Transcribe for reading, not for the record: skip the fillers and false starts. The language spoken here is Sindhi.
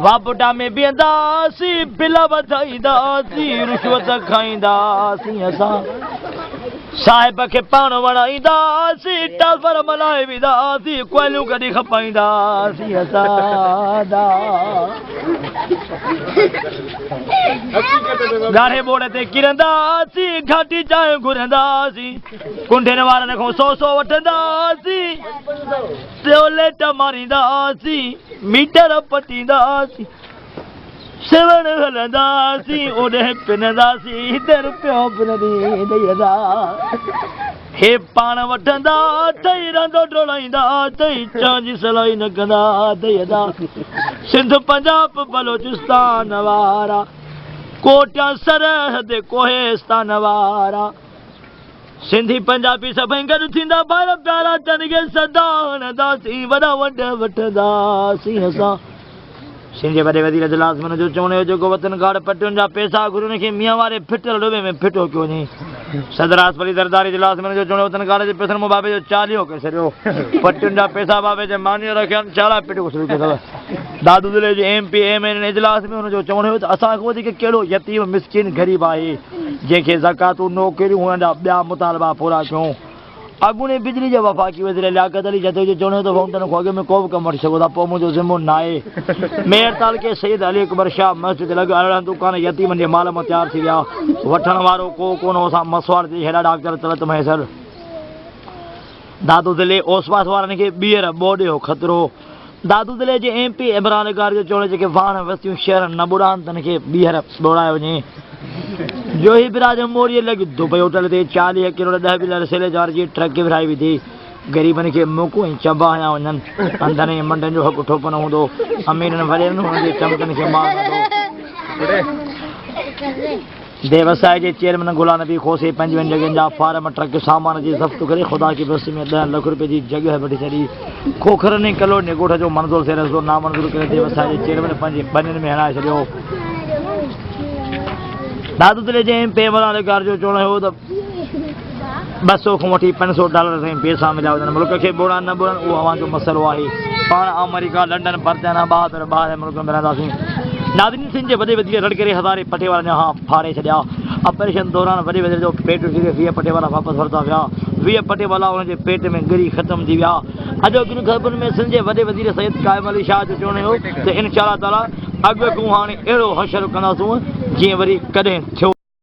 واپڊا ۾ بيهنداسين، بل وڌائينداسين، رشوت کائينداسين اسان. صاحب کي پاڻ وڻائينداسين، ٽالپر ملائي وينداسين، ڪوئليون ڪڍي کپائينداسين اسان. ڳاڙهي ٻوڙ تي ڪرنداسين، گهاٽي چانهه گهرنداسين، ڪنڊين وارن کان سو سو وٺنداسين. ٽوئليٽ مارينداسين، ميٽر پٽينداسين، سيوهڻ هلنداسين، اوڏهين پننداسين، هتي رپيو به نه ڏيندئي ادا. هي پاڻ وٺندا اٿئي، رندو ڊوڙائيندا اٿئي، چانهه جي سلائي نه ڪندا اٿئي ادا. سنڌ پنجاب بلوچستان وارا، ڪوٽيا سرحد ڪوهستان وارا. سنڌي پنجابي سڀئي گڏ ٿيندا ڀائر پيارا تن کي سدا هڻنداسين وڏا ونڊ وٺنداسين اسان. سنڌ جي وڏي وزير اجلاس ۾ ان جو چوڻ هيو جيڪو وطن گارڊ پٽين جا پيسا گهري ان کي مينهن واري ڦٽل ڏوبي ۾ ڦٽو ڪيو وڃي. صدر آصف علي زرداري اجلاس ۾ ان جو چوڻ هيو وطن گارڊ جي پيسن مون بابي جو چاليهو ڪري ڇڏيو. پٽين جا پيسا بابي جي مانيء رکيا آهن ڇا لاء پٽ غسل ڪيو اٿو. دادو ضلعي جي ايم پي ايم اين اجلاس ۾ ان جو چوڻ هيو ته اسان کان وڌيڪ ڪهڙو يتيم مسڪين غريب آهي جنهن کي زڪواتون، نوڪريون هئڻ جا ٻيا مطالبا پورا ڪيون. اڳوڻي بجلي جي وفاقي وزير لياقت علي جتوئي جو چوڻ هيو ته فائونٽن کان اڳ ۾ ڪو به ڪم وٺي سگهو ٿا پوء منهنجو ذمو ناهي. ميئر تعلقي سيد علي اڪبر شاهه مسجد لڳ 18 دڪان يتيمن جي مال مان تيار ٿي ويا وٺڻ وارو ڪو ڪونه هو اسان مسواڙ تي هيڏا ڊاڪٽر طلعت مهيسر دادو ضلعي اوس پاس وارن کي ٻيهر ٻوڏ جو خطرو. دادو ضلعي جي ايم پي عمران لغاري جو چوڻ آهي جيڪي واهڻ وستيون شهر نه ٻوڙائن تن کي ٻيهر ٻوڙايو وڃي. جوهي براج موريء لڳ دبئي هوٽل تي 40 ڪروڙ ڏهه بلين رسيلي جوار جي ٽرڪ ورهائي وڌي. غريبن کي موڪون ۽ چنبا هنيا وڃن. انڌن ۽ منڊن جو حق ٺوپ نه هوندو. اميرن وڏيرن هنن جي چمچن کي مال ڏيندو. ديوسائي جي چيئرمين غلام نبي کوسي پنجويهن جڳهين جا فارم ٽرڪ سامان جي ضبط ڪري خدا کي بستي ۾ ڏهن لک روپين جي جڳهه وٺي ڇڏي. کوکرن ۽ ڪلوڙ جي ڳوٺ جو منظور ٿيل رستو نامنظور ڪري ديوسائي جي چيئرمين پنهنجي ٻنين ۾ هڻائي ڇڏيو. دادو ضلعي جي ايم پي عمران لغاري جو چوڻ هو ته 200 کان وٺي 500 ڊالر تائين پيسا مليا وڃن ملڪ کي ٻوڙان نه ٻوڙان اهو اوهان جو مسئلو آهي پاڻ آمريڪا لنڊن برطانيا ٻاهر ٻاهرين ملڪن ۾ رهنداسين ناظرين سنڌ جي وڏي وزير رڙ ڪري هزارين پٽي وارن جا هانء ڦاڙي ڇڏيا آپريشن دوران وڏي وزير جو پيٽ چيري 20 پٽي وارا واپس ورتا ويا 20 پٽي والا ان جي پيٽ ۾ ڳري ختم ٿي ويا اڄوڪين خبرن ۾ سنڌ جي وڏي وزير سيد قائم علي شاهه جو چوڻ هيو ته انشاء الله تعالي اڳ کان هاڻي اهڙو حشر ڪنداسون جيئن وري ڪڏهن ٿيو.